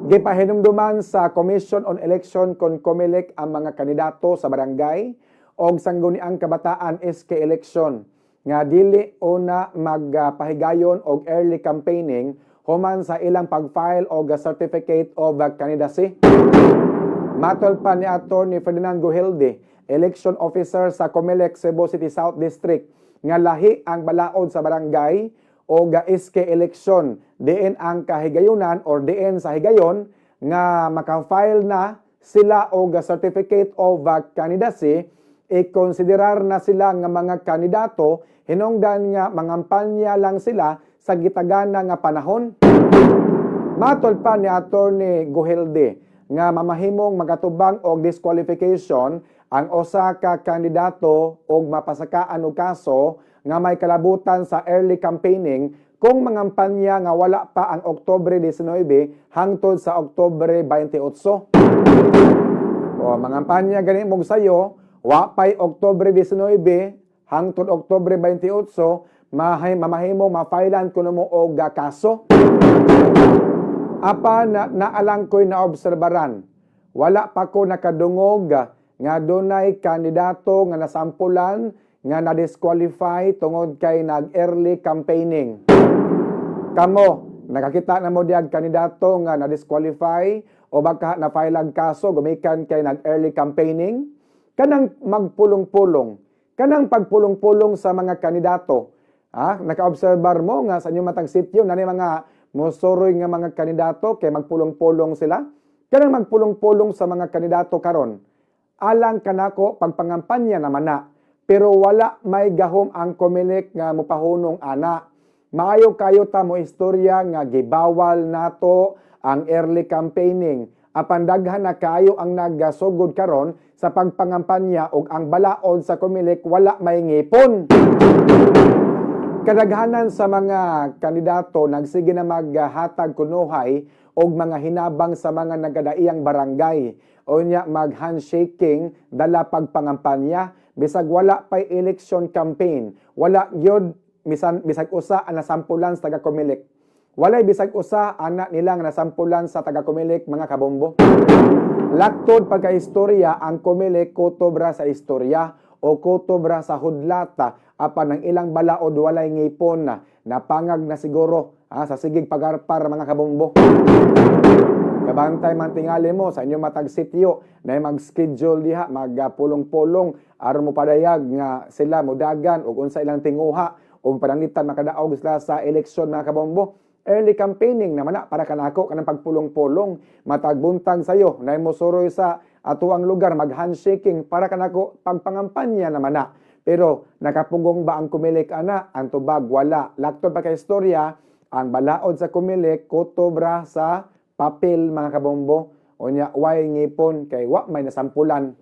Gipahinumduman sa Commission on Election kon COMELEC ang mga kandidato sa barangay og Sangguniang Kabataan, SK election, nga dili una magpahigayon og early campaigning human sa ilang pag-file og certificate of candidacy. Matol pa ni Atty. Ferdinand Guhilde, election officer sa COMELEC Cebu City South District, nga lahi ang balaod sa barangay o SK election, diin ang kahigayunan or diin sa higayon nga maka-file na sila og certificate of candidacy, ikonsiderar na sila nga mga kandidato hinungdan nga mangampanya lang sila sa gitagana nga panahon. Matol pa ni Attorney Guhilde nga mamahimong magatubang og disqualification ang usa ka kandidato og mapasakaan og kaso nga may kalabutan sa early campaigning kung mangampanya nga wala pa ang Oktubre 19 hangtod sa Oktubre 28. O mangampanya gani mog sayo, wa pay Oktubre 19 hangtod Oktubre 28, mahay mamahimo ma-filean kuno mo og kaso. Apa na naalang ko'y naobserbaran. Wala pa ko nakadungog nga dunay kandidato nga nasampulan nga na-disqualify tungod kay nag-early campaigning. Kamo, nakakita na mo diyag kandidato nga na-disqualify o baka na-file kaso gumikan kay nag-early campaigning? Kanang magpulong-pulong, kanang pagpulong-pulong sa mga kandidato. Ah, naka-obserbar mo nga sa inyong matag sityo nani mga mosoroy nga mga kandidato kay magpulong-pulong sila? Kanang magpulong-pulong sa mga kandidato karon, alang kanako pagpangampanya naman na. Pero wala may gahom ang COMELEC nga mopahunong ana. Maayo kayo ta mo istorya nga gibawal nato ang early campaigning. Apan daghan na kaayo ang nagasugod karon sa pagpangampanya ug ang balaod sa COMELEC wala may ngipon. Kadaghanan sa mga kandidato nagsige na maghatag kunuhay og mga hinabang sa mga nagadaiyang barangay. O nya mag-handshaking dala pagpangampanya bisag wala pay election campaign. Wala gyud misan bisag usa ang nasampulan sa taga COMELEC. Walay bisag usa ana nila nga nasampulan sa taga COMELEC, mga kabombo. Laktod pagka-istorya, ang COMELEC kutob ra sa istorya o kutob ra sa hudlata, apan ang ilang balaod walay ngipon na napangag na siguro sa sigig pagarpar, mga kabombo. Kabantay man tingali mo sa inyong matag sityo na mag-schedule diha, magpulong-pulong aron mo padayag nga sila modagan og unsa ilang tinguha og pananglitan makadaog sila sa eleksyon, mga kabombo. Early campaigning naman na para kanako kanang pagpulong-pulong matag buntag sayo na mo suroy sa atuang lugar, mag-handshaking, para kanako pagpangampanya naman na. Pero nakapugong ba ang COMELEC ana? Ang tubag, wala. Laktod pa kay istorya, ang balaod sa COMELEC kutob ra sa papel, mga kabombo. Unya way ngipon kay wa may nasampulan.